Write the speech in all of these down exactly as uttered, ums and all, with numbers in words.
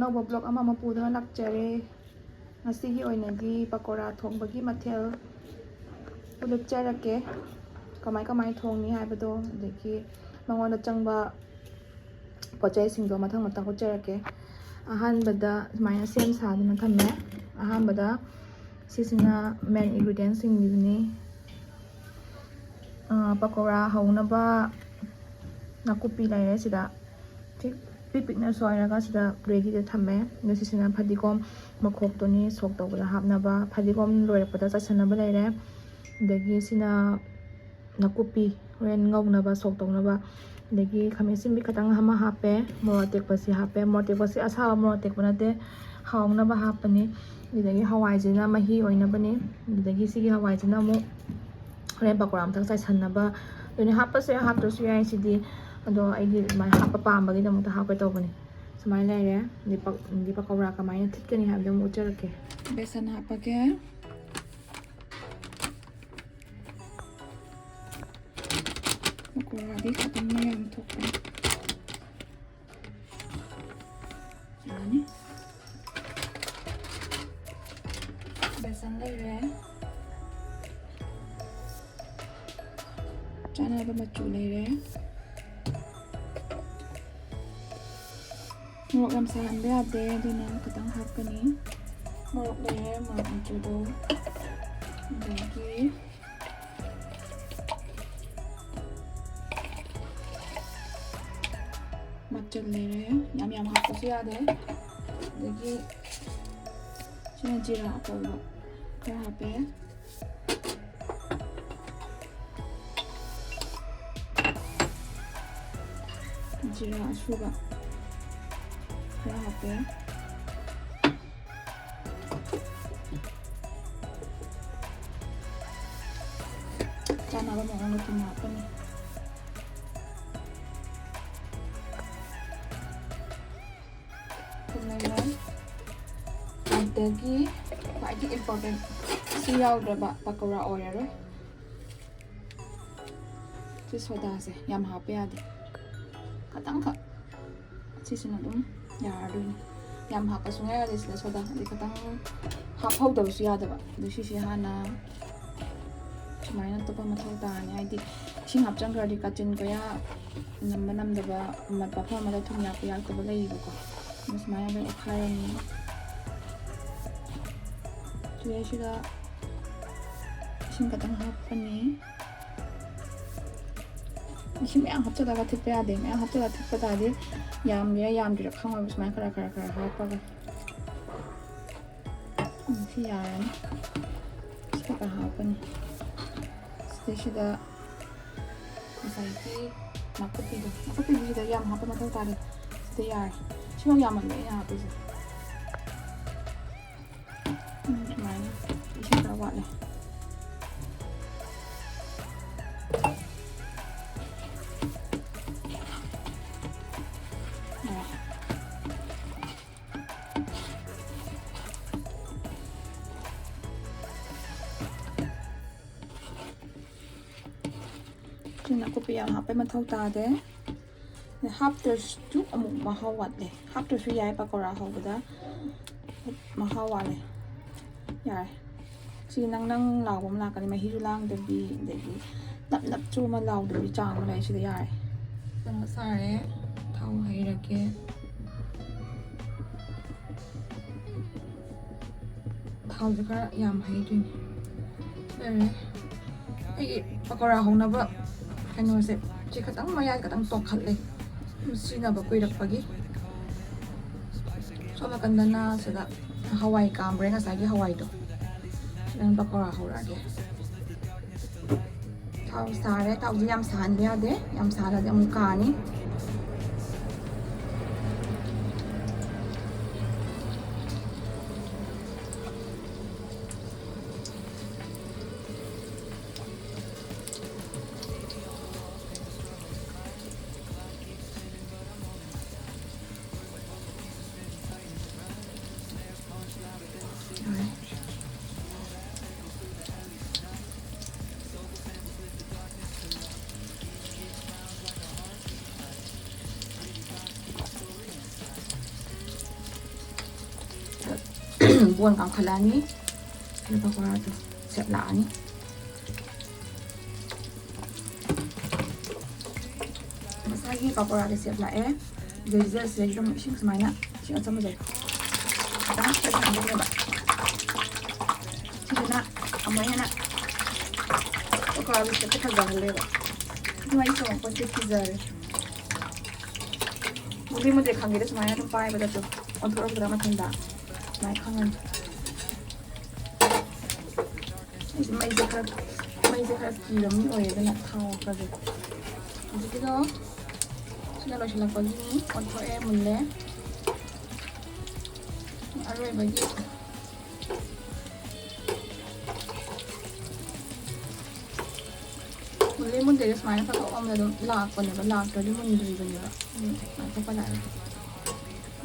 ꯑꯅꯧꯕ ꯕ꯭ꯂꯣꯛ ꯑꯃ ꯑꯃ ꯄꯨꯗꯨꯅ ꯂꯥꯛꯆꯔꯦ꯫ ꯉꯁꯤꯒꯤ ꯑꯣꯏꯅꯗꯤ ꯄꯀꯣꯔꯥ ꯊꯣꯡꯕꯒꯤ ꯃꯊꯦꯜ ꯎꯠꯂꯛꯆꯔꯛꯀꯦ, ꯀꯃꯥꯏ ꯀꯃꯥꯏ ꯊꯣꯡꯅꯤ ꯍꯥꯏꯕꯗꯣ, ꯑꯗꯒꯤ ꯃꯉꯣꯟꯗ ꯆꯪꯕ ꯄꯣꯠ ꯆꯩꯁꯤꯡꯗꯣ ꯃꯊꯪ ꯃꯊꯪ ꯎꯠꯆꯔꯛꯀꯦ꯫ ꯑꯍꯥꯟꯕꯗ ꯁꯨꯃꯥꯏꯅ ꯁꯦꯝ ꯁꯥꯗꯨꯅ ꯊꯝꯃꯦ꯫ ꯑꯍꯥꯟꯕꯗ ꯁꯤꯁꯤꯅ ꯃꯦꯟ ꯏꯟꯒ꯭ꯔꯤꯗꯤꯌꯦꯟꯁꯤꯡꯒꯤꯗꯨꯅꯤ꯫ ꯑꯥ, ꯄꯀꯧꯔꯥ ꯍꯧꯅꯕ ꯅꯥꯀꯨꯞꯄꯤ ꯂꯩꯔꯦ ꯁꯤꯗ꯫ ꯊꯤꯛ ꯄꯤꯛ ꯄꯤꯛꯅ ꯁꯣꯏꯔꯒ ꯁꯤꯗ ꯔꯦꯗꯤꯗ ꯊꯝꯃꯦ꯫ ꯑꯗꯣ ꯁꯤꯁꯤꯅ ꯐꯗꯤꯒꯣꯝ ꯃꯈꯣꯛꯇꯨꯅꯤ, ꯁꯣꯛ ꯇꯧꯕꯗ ꯍꯥꯞꯅꯕ꯫ ꯐꯗꯤꯒꯣꯝ ꯂꯣꯏꯔꯛꯄꯗ ꯆꯥꯏꯁꯟꯅꯕ ꯂꯩꯔꯦ꯫ ꯑꯗꯒꯤ ꯁꯤꯅ ꯅꯥꯀꯨꯞꯄꯤ, ꯍꯣꯔꯦꯟ ꯉꯧꯅꯕ, ꯁꯣꯛ ꯇꯧꯅꯕ꯫ ꯑꯗꯒꯤ ꯈꯥꯃꯦꯟ ꯑꯁꯤꯟꯕꯤ ꯈꯤꯇꯪ ꯑꯃ ꯍꯥꯞꯄꯦ, ꯃꯣꯔꯣꯛ ꯑꯇꯦꯛꯄꯁꯤ ꯍꯥꯞꯄꯦ꯫ ꯃꯣꯔꯣꯛ ꯑꯇꯦꯛꯄꯁꯤ ꯑꯁꯥꯕ ꯃꯣꯔꯣꯛ ꯑꯇꯦꯛꯄ ꯅꯠꯇꯦ, ꯍꯥꯎꯅꯕ ꯍꯥꯞꯄꯅꯤ꯫ ꯑꯗꯒꯤ ꯍꯋꯥꯏꯁꯤꯅ ꯃꯍꯤ ꯑꯣꯏꯅꯕꯅꯤ꯫ ꯑꯗꯒꯤ ꯁꯤꯒꯤ ꯍꯋꯥꯏꯁꯤꯅ ꯑꯃꯨꯛ ꯍꯣꯔꯦꯟ ꯄꯀꯧꯔꯥ ꯃꯊꯛ ꯆꯥꯏꯁꯟꯅꯕ꯫ ꯑꯗꯨꯅꯤ, ꯍꯥꯞꯄꯁꯨ ꯌꯥꯏ, ꯍꯥꯞꯇ꯭ꯔꯁꯨ ꯌꯥꯏ꯫ ꯁꯤꯗꯤ ꯑꯗꯣ ꯑꯩꯗꯤ ꯑꯗꯨꯃꯥꯏꯅ ꯍꯥꯞꯄ ꯄꯥꯝꯕꯒꯤꯗꯃꯛꯇ ꯍꯥꯞꯀꯦ ꯇꯧꯕꯅꯤ꯫ ꯁꯨꯃꯥꯏꯅ ꯂꯩꯔꯦ꯫ ꯑꯗꯩ ꯄꯛ-, ꯑꯗꯩ ꯄꯀꯧꯔꯥ ꯀꯃꯥꯏꯅ ꯊꯤꯠꯀꯅꯤ ꯍꯥꯏꯕꯗꯣ ꯑꯃꯨꯛ ꯎꯠꯆꯔꯛꯀꯦ꯫ ꯕꯦꯁꯟ ꯍꯥꯞꯄꯒꯦ꯫ ꯄꯀꯧꯔꯥꯗꯤ ꯈꯤꯇꯪ ꯃꯌꯥꯝ ꯊꯣꯛꯄꯅꯤ꯫ ꯌꯥꯅꯤ꯫ ꯕꯦꯁꯟ ꯂꯩꯔꯦ꯫ ꯆꯥꯅꯕ ꯃꯆꯨ ꯂꯩꯔꯦ꯫ ꯃꯣꯔꯣꯛ ꯌꯥꯝ ꯁꯥꯍꯟꯕ ꯌꯥꯗꯦ, ꯑꯗꯨꯅ ꯈꯤꯇꯪ ꯍꯥꯞꯀꯅꯤ꯫ ꯃꯣꯔꯣꯛ ꯂꯩꯔꯦ, ꯃꯣꯔꯣꯛ ꯃꯆꯨꯗꯣ꯫ ꯑꯗꯒꯤ ꯃꯆꯜ ꯂꯩꯔꯦ, ꯌꯥꯝ ꯌꯥꯝ ꯍꯥꯞꯄꯁꯨ ꯌꯥꯗꯦ꯫ ꯑꯗꯒꯤ ꯁꯤꯅ ꯖꯤꯔꯥ ꯑꯄꯧꯕ ꯈꯔ ꯍꯥꯞꯄꯦ꯫ ꯖꯤꯔꯥ ꯑꯁꯨꯕ ꯈꯔ ꯍꯥꯞꯄꯦ꯫ ꯆꯥꯅꯕ ꯃꯑꯣꯡꯗ ꯊꯨꯝ ꯍꯥꯞꯀꯅꯤ꯫ ꯊꯨꯝ ꯂꯩꯔꯦ꯫ ꯑꯗꯒꯤ ꯈ꯭ꯋꯥꯏꯗꯒꯤ ꯏꯝꯄꯣꯔꯇꯦꯟ, ꯁꯤ ꯌꯥꯎꯗ꯭ꯔꯕ ꯄꯀꯧꯔꯥ ꯑꯣꯏꯔꯔꯣꯏ꯫ ꯁꯤ ꯁꯣꯗꯥꯁꯦ ꯌꯥꯝ ꯍꯥꯞꯄ ꯌꯥꯗꯦ, ꯈꯇꯪꯈꯛ꯫ ꯁꯤꯁꯤꯅ ꯑꯗꯨꯝ ꯌꯥꯔꯗꯣꯏꯅꯤ꯫ ꯌꯥꯝ ꯍꯥꯞꯄ ꯁꯨꯡꯌꯥ ꯌꯥꯗꯦ ꯁꯤꯗ ꯁꯣꯗꯥ꯫ ꯑꯗꯩ ꯈꯤꯇꯪ ꯍꯥꯞꯍꯧꯗꯕꯁꯨ ꯌꯥꯗꯕ꯫ ꯑꯗꯨ ꯁꯤꯁꯦ ꯍꯥꯟꯅ ꯁꯨꯃꯥꯏꯅ ꯑꯇꯣꯞꯄ ꯃꯊꯧ ꯇꯥꯔꯅꯤ꯫ ꯍꯥꯏꯗꯤ ꯏꯁꯤꯡ ꯍꯥꯞꯆꯟꯈ꯭ꯔꯗꯤ ꯀꯥꯆꯤꯟ ꯀꯣꯌꯥ ꯅꯝꯕ ꯅꯝꯗꯕ ꯃꯐꯝ ꯑꯃꯗ ꯊꯨꯝ ꯌꯥꯛꯄ ꯌꯥꯛꯇꯕ ꯂꯩꯌꯦꯕꯀꯣ꯫ ꯑꯗꯨ ꯁꯨꯃꯥꯏꯅ ꯂꯣꯏ ꯑꯣꯠꯈꯥꯏꯔꯅꯤ꯫ ꯁꯤꯗꯩꯁꯤꯗ ꯏꯁꯤꯡ ꯈꯤꯇꯪ ꯍꯥꯞꯄꯅꯤ꯫ ꯏꯁꯤꯡ ꯃꯌꯥꯝ ꯍꯥꯞꯆꯤꯜꯂꯒ ꯊꯤꯠꯄ ꯌꯥꯗꯦ꯫ ꯃꯌꯥꯝ ꯍꯥꯞꯆꯤꯜꯂꯒ ꯊꯤꯠꯄ ꯇꯥꯔꯗꯤ ꯌꯥꯝꯒꯦꯔꯥ ꯌꯥꯝꯗ꯭ꯔꯤꯔꯥ ꯈꯪꯉꯣꯏꯕ꯫ ꯁꯨꯃꯥꯏꯅ ꯈꯔ ꯈꯔ ꯈꯔ ꯍꯥꯞꯄꯒ꯫ ꯎꯝ, ꯁꯤ ꯌꯥꯔꯅꯤ꯫ ꯁꯤ ꯈꯔ ꯈꯔ ꯍꯥꯞꯄꯅꯤ꯫ ꯁꯤꯗꯩꯁꯤꯗ ꯉꯁꯥꯏꯒꯤ ꯅꯥꯀꯨꯞꯄꯤꯗꯣ, ꯅꯥꯀꯨꯞꯄꯤꯗꯨ ꯁꯤꯗ ꯌꯥꯝ ꯍꯥꯞꯄ ꯃꯊꯧ ꯇꯥꯗꯦ꯫ ꯁꯤꯗ ꯌꯥꯔꯦ꯫ ꯁꯤꯃꯛ ꯌꯥꯝꯃꯟꯕ ꯑꯩꯅ ꯍꯥꯞꯄꯤꯁꯦ꯫ ꯎꯝ, ꯁꯨꯃꯥꯏꯅ꯫ ꯏꯁꯤꯡ ꯈꯔ ꯋꯥꯠꯂꯦ꯫ ꯌꯥꯔꯦ꯫ ꯁꯤ ꯅꯥꯀꯨꯞꯄꯤ ꯌꯥꯝ ꯍꯥꯞꯄꯩ ꯃꯊꯧ ꯇꯥꯗꯦ꯫ ꯍꯥꯞꯇ꯭ꯔꯁꯨ ꯑꯃꯨꯛ ꯃꯍꯥꯎ ꯋꯥꯠꯂꯦ꯫ ꯍꯥꯞꯇ꯭ꯔꯁꯨ ꯌꯥꯏ, ꯄꯀꯧꯔꯥ ꯍꯧꯕꯗ ꯃꯍꯥꯎ ꯋꯥꯠꯂꯦ꯫ ꯌꯥꯔꯦ꯫ ꯁꯤ ꯅꯪ ꯅꯪ ꯂꯥꯎꯕ ꯑꯃ ꯂꯥꯛꯀꯅꯤ, ꯃꯍꯤꯁꯨ ꯂꯥꯡꯗꯕꯤ, ꯑꯗꯒꯤ ꯅꯞ ꯅꯞ ꯆꯨ ꯑꯃ ꯂꯥꯎꯗꯕꯤ ꯆꯥꯡ ꯑꯃ ꯂꯩ꯫ ꯁꯤꯗ ꯌꯥꯔꯦ꯫ ꯆꯥꯛ ꯁꯥꯔꯦ꯫ ꯊꯥꯎ ꯍꯩꯔꯒꯦ꯫ ꯊꯥꯎꯁꯦ ꯈꯔ ꯌꯥꯝ ꯍꯩꯗꯣꯏꯅꯦ꯫ ꯂꯣꯏꯔꯦ꯫ ꯑꯩꯒꯤ ꯄꯀꯧꯔꯥ ꯍꯧꯅꯕ ꯀꯩꯅꯣꯁꯦ, ꯁꯤ ꯈꯇꯪ ꯃꯌꯥꯏ ꯈꯇꯪ ꯇꯣꯛꯈꯠꯂꯦ꯫ ꯁꯨꯝ ꯁꯤꯖꯤꯟꯅꯕ ꯀꯨꯏꯔꯛꯄꯒꯤ꯫ ꯁꯣꯝ ꯅꯥꯀꯟꯗꯅ ꯁꯤꯗ ꯍꯋꯥꯏ ꯀꯥꯝꯈ꯭ꯔꯦ, ꯉꯁꯥꯏꯒꯤ ꯍꯋꯥꯏꯗꯣ꯫ ꯁꯤꯗ ꯄꯀꯧꯔꯥ ꯍꯧꯔꯛꯑꯒꯦ꯫ ꯊꯥꯎ ꯁꯥꯔꯦ꯫ ꯊꯥꯎꯁꯦ ꯌꯥꯝ ꯁꯥꯍꯟꯕ ꯌꯥꯗꯦ, ꯌꯥꯝ ꯁꯥꯍꯜꯂꯗꯤ ꯑꯃꯨꯛ ꯀꯥꯅꯤ꯫ ꯕꯣꯟ ꯀꯥꯝꯈꯠꯂꯛꯑꯅꯤ꯫ ꯑꯗꯨꯒ ꯄꯀꯣꯔꯥꯗꯣ ꯁꯦꯞ ꯂꯥꯛꯑꯅꯤ꯫ ꯉꯁꯥꯏꯒꯤ ꯄꯀꯣꯔꯥꯗꯤ ꯁꯦꯞ ꯂꯥꯛꯑꯦ꯫ ꯑꯗꯨꯗꯩꯁꯤꯗ ꯁꯤꯗꯩꯁꯤꯗ ꯑꯃꯨꯛ ꯏꯁꯤꯡ ꯁꯨꯃꯥꯏꯅ, ꯏꯁꯤꯡ ꯑꯆꯝꯕꯁꯦ ꯈꯤꯇꯪ ꯍꯥꯞꯆꯤꯟꯕꯤꯔꯦꯕ꯫ ꯁꯤꯁꯤꯅ ꯑꯃꯨꯛ ꯍꯦꯟꯅ ꯄꯀꯣꯔꯥꯒꯤ ꯁꯦꯞꯁꯦ ꯐꯖꯍꯜꯂꯦꯕ꯫ ꯑꯗꯨꯃꯥꯏꯅ ꯆꯣꯡꯉꯛꯄꯁꯦ ꯐꯖꯔꯦ꯫ ꯃꯨꯟꯗꯤ ꯃꯨꯟꯗꯦ ꯈꯪꯉꯦꯗ, ꯁꯨꯃꯥꯏꯅ ꯑꯗꯨꯝ ꯄꯥꯏꯕꯗ ꯑꯗꯨꯝ ꯑꯣꯟꯊꯣꯔꯛꯄꯗ ꯃꯊꯟꯗ ꯁꯨꯃꯥꯏꯅ ꯈꯪꯉꯅꯤ꯫ ꯑꯩꯁꯦ ꯃꯩꯁꯦ ꯈꯔ, ꯃꯩꯁꯦ ꯈꯔ ꯀꯤꯕ ꯃꯤ ꯑꯣꯏꯌꯦ, ꯑꯗꯨꯅ ꯊꯥꯎ ꯈꯔꯁꯦ ꯍꯧꯖꯤꯛꯀꯤꯗꯣ ꯁꯤꯅ ꯂꯣꯏꯁꯤꯜꯂꯛꯄꯒꯤꯅꯤ꯫ ꯑꯣꯟꯊꯣꯛꯑꯦ, ꯃꯨꯜꯂꯦ꯫ ꯑꯔꯣꯏꯕꯒꯤ ꯃꯨꯜꯂꯦ ꯃꯨꯟꯗꯦ ꯁꯨꯃꯥꯏꯅ ꯐꯠ ꯊꯣꯛꯑꯝꯗ ꯑꯗꯨꯝ ꯂꯥꯛꯄꯅꯦꯕ, ꯂꯥꯛꯇ꯭ꯔꯗꯤ ꯃꯨꯟꯗ꯭ꯔꯤꯕꯅꯦꯕ꯫ ꯎꯝ, ꯁꯨꯃꯥꯏꯅ ꯊꯣꯛꯄ ꯂꯥꯛꯑꯦ꯫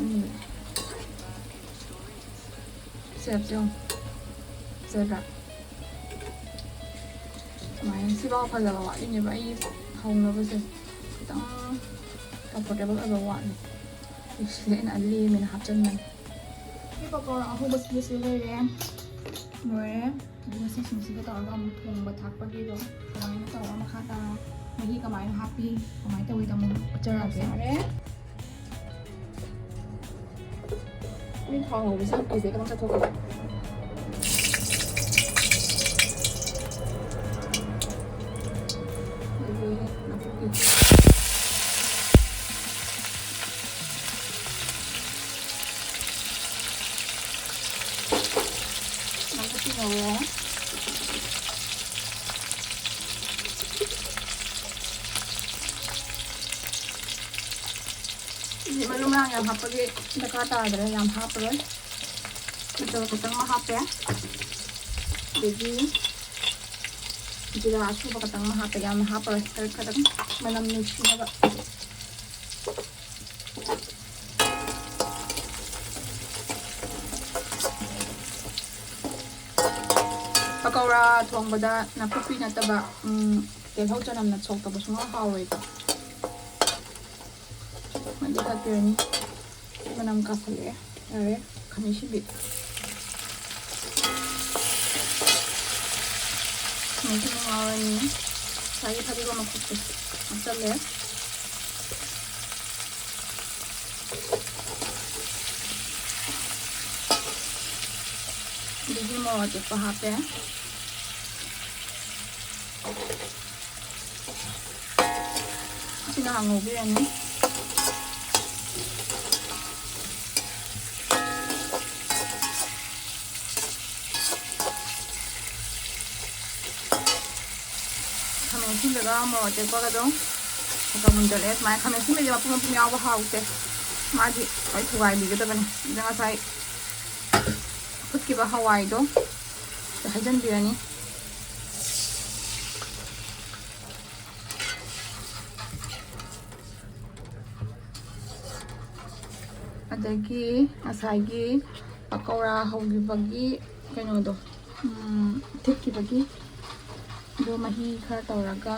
ꯎꯝ꯫ ꯁꯦꯞꯁꯦ ꯌꯦꯡꯉꯣ꯫ ꯐꯖꯗ꯭ꯔꯥ? ꯁꯨꯃꯥꯏꯅ ꯁꯤꯐꯥꯎ ꯐꯖꯕ ꯋꯥꯠꯂꯤꯅꯦꯕ ꯑꯩ ꯍꯧꯅꯕꯁꯦ꯫ ꯈꯤꯇꯪ ꯀꯝꯐꯣꯔꯇꯦꯕꯜ ꯑꯣꯏꯕ ꯋꯥꯠꯂꯤ꯫ ꯁꯤꯗ ꯑꯩꯅ ꯑꯂꯦꯝꯕꯅ ꯍꯥꯞꯆꯤꯟꯕꯅꯤ꯫ ꯁꯤ ꯄꯀꯧꯔꯥ ꯑꯍꯧꯕꯁꯤꯗꯁꯨ ꯂꯩꯔꯦ꯫ ꯂꯣꯏꯔꯦ꯫ ꯑꯗꯨꯒ ꯁꯤꯁꯤꯡꯁꯤꯒ ꯇꯧꯔꯒ ꯑꯃꯨꯛ ꯊꯣꯡꯕ ꯊꯥꯛꯄꯒꯤꯗꯣ ꯀꯃꯥꯏꯅ ꯇꯧꯔꯒ ꯃꯈꯥ ꯇꯥꯅ ꯃꯍꯤ ꯀꯃꯥꯏꯅ ꯍꯥꯞꯄꯤ, ꯀꯃꯥꯏꯅ ꯇꯧꯋꯤꯗꯣ ꯑꯃꯨꯛ ꯎꯠꯆꯔꯛꯑꯒꯦ꯫ ꯌꯥꯔꯦ꯫ ꯃꯤ ꯊꯥꯎ ꯉꯧꯕꯁꯦ ꯌꯥꯝ ꯀꯤꯖꯩ, ꯀꯩꯅꯣꯝ ꯆꯠꯊꯣꯛꯄꯗ꯫ ꯑꯗꯒꯤ ꯅꯥꯀꯨꯞꯄꯤ꯫ ꯅꯥꯀꯨꯞꯄꯤ ꯉꯧꯔꯦ꯫ ꯁꯤꯗꯤ ꯃꯔꯨ ꯃꯔꯥꯡ ꯌꯥꯝ ꯍꯥꯞꯄꯒꯤ ꯗꯔꯀꯥꯔ ꯇꯥꯗ꯭ꯔꯦ, ꯌꯥꯝ ꯍꯥꯞꯄꯔꯣꯏ꯫ ꯃꯆꯜ ꯈꯛꯇꯪ ꯑꯃ ꯍꯥꯞꯄꯦ꯫ ꯑꯗꯒꯤ ꯖꯤꯔꯥ ꯑꯁꯨꯕ ꯈꯛꯇꯪ ꯑꯃ ꯍꯥꯞꯄꯦ, ꯌꯥꯝꯅ ꯍꯥꯞꯄꯔꯣꯏ, ꯈꯔ ꯈꯛꯇꯪ ꯃꯅꯝ ꯅꯨꯡꯁꯤꯅꯕ꯫ ꯄꯀꯧꯔꯥ ꯊꯣꯡꯕꯗ ꯅꯥꯀꯨꯞꯄꯤ ꯅꯠꯇꯕ, ꯎꯝ, ꯇꯤꯜꯍꯧ ꯆꯅꯝꯅ ꯁꯣꯛ ꯇꯧꯕ ꯁꯨꯡꯍꯥꯎ ꯍꯥꯎꯔꯣꯏꯕ꯫ ꯃꯍꯤ ꯊꯥꯛꯄꯤꯔꯅꯤ꯫ ꯃꯅꯝ ꯀꯥꯁꯜꯂꯛꯑꯦ꯫ ꯌꯥꯔꯦ꯫ ꯈꯥꯃꯦꯟ ꯑꯁꯤꯟꯕꯤ꯫ ꯃꯩꯁꯤ ꯑꯃꯨꯛ ꯉꯥꯎꯔꯅꯤ꯫ ꯉꯁꯥꯏꯒꯤ ꯐꯗꯤꯒꯣꯝ ꯃꯀꯨꯞꯁꯦ ꯍꯥꯞꯆꯜꯂꯦ꯫ ꯑꯗꯒꯤ ꯃꯣꯔꯣꯛ ꯑꯇꯦꯛꯄ ꯍꯥꯞꯄꯦ꯫ ꯁꯤꯅ ꯍꯥꯟꯅ ꯉꯧꯕꯤꯔꯅꯤ꯫ ꯈꯥꯃꯦꯟ ꯑꯁꯤꯟꯕꯒ ꯃꯣꯔꯣꯛ ꯑꯇꯦꯛꯄꯒ ꯑꯗꯨꯝ ꯈꯔ ꯃꯨꯟꯖꯜꯂꯛꯑꯦ꯫ ꯁꯨꯃꯥꯏꯅ ꯈꯥꯃꯦꯟ ꯑꯁꯤꯟꯕꯁꯦ ꯃꯄꯨꯝ ꯃꯄꯨꯝ ꯌꯥꯎꯕ ꯍꯥꯎꯇꯦ, ꯃꯥꯗꯤ ꯂꯣꯏ ꯊꯨꯒꯥꯏꯕꯤꯒꯗꯕꯅꯤ꯫ ꯑꯗ ꯉꯁꯥꯏ ꯐꯨꯠꯈꯤꯕ ꯍꯋꯥꯏꯗꯣ ꯍꯩꯖꯤꯟꯕꯤꯔꯅꯤ꯫ ꯑꯗꯒꯤ ꯉꯁꯥꯏꯒꯤ ꯄꯀꯧꯔꯥ ꯍꯧꯈꯤꯕꯒꯤ ꯀꯩꯅꯣꯗꯣ, ꯎꯝ, ꯊꯤꯠꯈꯤꯕꯒꯤ ꯑꯗꯣ ꯃꯍꯤ ꯈꯔ ꯇꯧꯔꯒ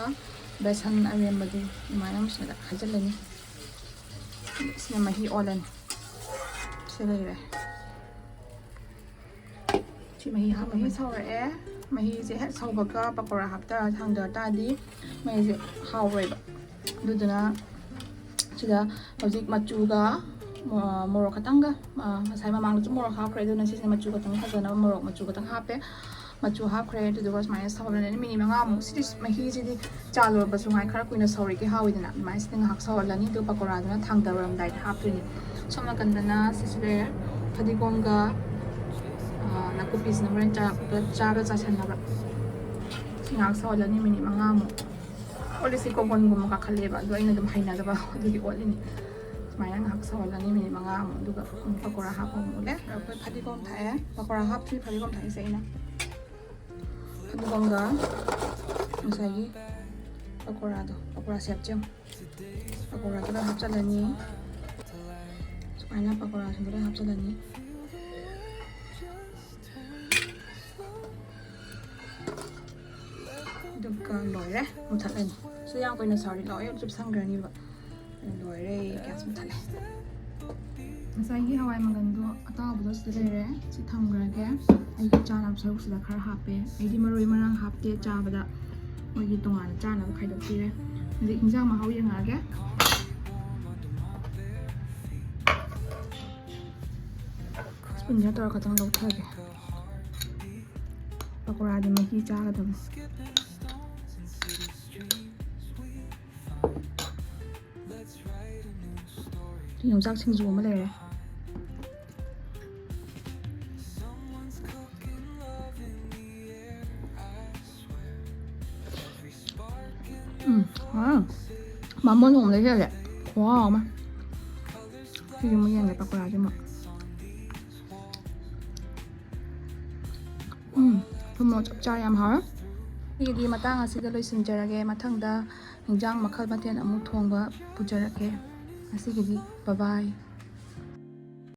ꯕꯦꯁꯟ ꯑꯔꯦꯝꯕꯗꯨ ꯑꯗꯨꯃꯥꯏꯅ ꯃꯁꯤꯗ ꯍꯩꯖꯤꯜꯂꯅꯤ꯫ ꯁꯤꯅ ꯃꯍꯤ ꯑꯣꯜꯂꯅꯤ꯫ ꯁꯤ ꯂꯩꯔꯦ꯫ ꯁꯤ ꯃꯍꯤ ꯍꯥꯞꯄ ꯃꯍꯤ ꯁꯧꯔꯛꯑꯦ꯫ ꯃꯍꯤꯁꯦ ꯍꯦꯛ ꯁꯧꯕꯒ ꯄꯀꯧꯔꯥ ꯍꯥꯞꯇ ꯊꯥꯡꯗ ꯇꯥꯔꯗꯤ ꯃꯍꯤꯁꯦ ꯍꯥꯎꯔꯣꯏꯕ꯫ ꯑꯗꯨꯗꯨꯅ ꯁꯤꯗ ꯍꯧꯖꯤꯛ ꯃꯆꯨꯒ, ꯃꯣ-, ꯃꯣꯔꯣꯛ ꯈꯛꯇꯪꯒ, ꯑ, ꯉꯁꯥꯏ ꯃꯃꯥꯡꯗꯁꯨ ꯃꯣꯔꯣꯛ ꯍꯥꯞꯈ꯭ꯔꯦ, ꯑꯗꯨꯅ ꯁꯤꯁꯤꯅ ꯃꯆꯨ ꯈꯛꯇꯪ ꯐꯖꯅꯕ ꯃꯣꯔꯣꯛ ꯃꯆꯨ ꯈꯛꯇꯪ ꯍꯥꯞꯄꯦ꯫ ꯃꯆꯨ ꯍꯥꯞꯈ꯭ꯔꯦ, ꯑꯗꯨꯗꯨꯒ ꯁꯨꯃꯥꯏꯅ ꯁꯧꯍꯜꯂꯅꯤ ꯃꯤꯅꯤꯠ ꯃꯉꯥꯃꯨꯛ꯫ ꯁꯤꯗꯤ ꯃꯍꯤꯁꯤꯗꯤ ꯆꯥ ꯂꯣꯟꯕꯁꯨ ꯉꯥꯏ ꯈꯔ ꯀꯨꯏꯅ ꯁꯧꯔꯤꯒꯩ ꯍꯥꯎꯋꯤꯗꯅ, ꯑꯗꯨꯃꯥꯏꯅ ꯁꯤꯗ ꯉꯥꯏꯍꯥꯛ ꯁꯧꯍꯜꯂꯅꯤ꯫ ꯑꯗꯨꯒ ꯄꯀꯧꯔꯥꯗꯨꯅ ꯊꯥꯡꯗꯔꯝꯗꯥꯏꯗ ꯍꯥꯞꯇꯣꯏꯅꯤ꯫ ꯁꯣꯝ ꯅꯥꯀꯟꯗꯅ ꯁꯤꯁꯨ ꯂꯩꯔꯦ, ꯐꯗꯤꯒꯣꯝꯒ, ꯑ, ꯅꯥꯀꯨꯞꯄꯤꯁꯤꯅ ꯍꯣꯔꯦꯟ ꯆꯥ-, ꯆꯥꯕꯗ ꯆꯥꯁꯟꯅꯕ꯫ ꯁꯤ ꯉꯥꯏꯍꯥꯛ ꯁꯧꯍꯜꯂꯅꯤ ꯃꯤꯅꯤꯠ ꯃꯉꯥꯃꯨꯛ꯫ ꯑꯣꯜꯂꯤꯁꯤ ꯀꯣꯡꯒꯣꯟꯒꯨꯝꯕ ꯀꯥꯈꯠꯂꯦꯕ, ꯑꯗꯣ ꯑꯩꯅ ꯑꯗꯨꯝ ꯍꯩꯅꯗꯕ ꯑꯗꯨꯒꯤ ꯑꯣꯠꯂꯤꯅꯤ꯫ ꯁꯨꯃꯥꯏꯅ ꯉꯥꯏꯍꯥꯛ ꯁꯧꯍꯜꯂꯅꯤ ꯃꯤꯅꯤꯠ ꯃꯉꯥꯃꯨꯛ, ꯑꯗꯨꯒ ꯑꯃꯨꯛ ꯄꯀꯧꯔꯥ ꯍꯥꯞꯄ ꯑꯃꯨꯛ ꯑꯣꯠꯂꯦ꯫ ꯑꯩꯈꯣꯏ ꯐꯗꯤꯒꯣꯝ ꯊꯥꯛꯑꯦ, ꯄꯀꯧꯔꯥ ꯍꯥꯞꯇ꯭ꯔꯤ, ꯐꯗꯤꯒꯣꯝ ꯊꯥꯛꯏꯁꯦ ꯑꯩꯅ꯫ ꯐꯗꯤꯒꯣꯝꯒ ꯉꯁꯥꯏꯒꯤ ꯄꯀꯧꯔꯥꯗꯣ, ꯄꯀꯧꯔꯥ ꯁꯦꯞꯁꯦ ꯌꯦꯡꯉꯣ꯫ ꯄꯀꯧꯔꯥꯗꯨꯗ ꯍꯥꯞꯆꯤꯜꯂꯅꯤ꯫ ꯁꯨꯃꯥꯏꯅ ꯄꯀꯧꯔꯥꯁꯤꯡꯗꯨꯗ ꯍꯥꯞꯆꯤꯜꯂꯅꯤ꯫ ꯑꯗꯨꯒ ꯂꯣꯏꯔꯦ, ꯃꯨꯊꯠꯂꯅꯤ꯫ ꯁꯤ ꯌꯥꯝ ꯀꯨꯏꯅ ꯁꯧꯔꯗꯤ ꯂꯣꯏ ꯆꯨꯞꯁꯟꯈ꯭ꯔꯅꯤꯕ꯫ ꯂꯣꯏꯔꯦ, ꯒ꯭ꯌꯥꯁ ꯃꯨꯊꯠꯂꯦ꯫ ꯉꯁꯥꯏꯒꯤ ꯍꯋꯥꯏ ꯃꯪꯒꯟꯗꯣ ꯑꯇꯥꯎꯕꯗꯣ ꯁꯤꯗ ꯂꯩꯔꯦ꯫ ꯁꯤ ꯊꯝꯈ꯭ꯔꯒꯦ꯫ ꯑꯩꯒꯤ ꯆꯥꯅꯕ ꯁꯔꯨꯛꯁꯤꯗ ꯈꯔ ꯍꯥꯞꯄꯦ꯫ ꯑꯩꯗꯤ ꯃꯔꯣꯏ ꯃꯔꯥꯡ ꯍꯥꯞꯇꯦ ꯆꯥꯕꯗ꯫ ꯃꯣꯏꯒꯤ ꯇꯣꯉꯥꯟꯅ ꯆꯥꯅꯕ ꯈꯥꯏꯗꯣꯛꯄꯤꯔꯦ꯫ ꯍꯧꯖꯤꯛ ꯍꯤꯟꯖꯥꯡ ꯃꯍꯥꯎ ꯌꯦꯡꯉꯛꯑꯒꯦ꯫ ꯁ꯭ꯄꯨꯟꯁꯤꯅ ꯇꯧꯔꯒ ꯈꯇꯪ ꯂꯧꯊꯒꯦ꯫ ꯄꯀꯣꯔꯥꯗꯤ ꯃꯍꯤ ꯆꯥꯒꯗꯕꯅꯤ꯫ ꯁꯤ ꯌꯣꯡꯆꯥꯛ ꯁꯤꯡꯖꯨ ꯑꯃ ꯂꯩꯔꯦ꯫ ꯎꯝ, ꯍꯥꯎ꯫ ꯕꯥꯃꯣꯟ ꯊꯣꯡꯕꯗꯩ ꯍꯦꯜꯂꯦ꯫ ꯈꯨꯍꯥꯎ ꯑꯃ꯫ ꯁꯤꯁꯨ ꯑꯃꯨꯛ ꯌꯦꯡꯒꯦ, ꯄꯀꯣꯔꯥꯁꯦ ꯑꯃꯨꯛ꯫ ꯎꯝ, ꯊꯨꯝ ꯃꯣꯔꯣꯛ ꯆꯞ ꯆꯥꯔꯦ, ꯌꯥꯝ ꯍꯥꯎꯔꯦ꯫ ꯁꯤꯒꯤꯗꯤ ꯃꯇꯥꯡ ꯑꯁꯤꯗ ꯂꯣꯏꯁꯤꯟꯖꯔꯒꯦ꯫ ꯃꯊꯪꯗ ꯍꯤꯟꯖꯥꯡ ꯃꯈꯜ ꯃꯊꯦꯜ ꯑꯃꯨꯛ ꯊꯣꯡꯕ ꯄꯨꯖꯔꯛꯀꯦ꯫ ꯉꯁꯤꯒꯤꯗꯤ bye bye꯫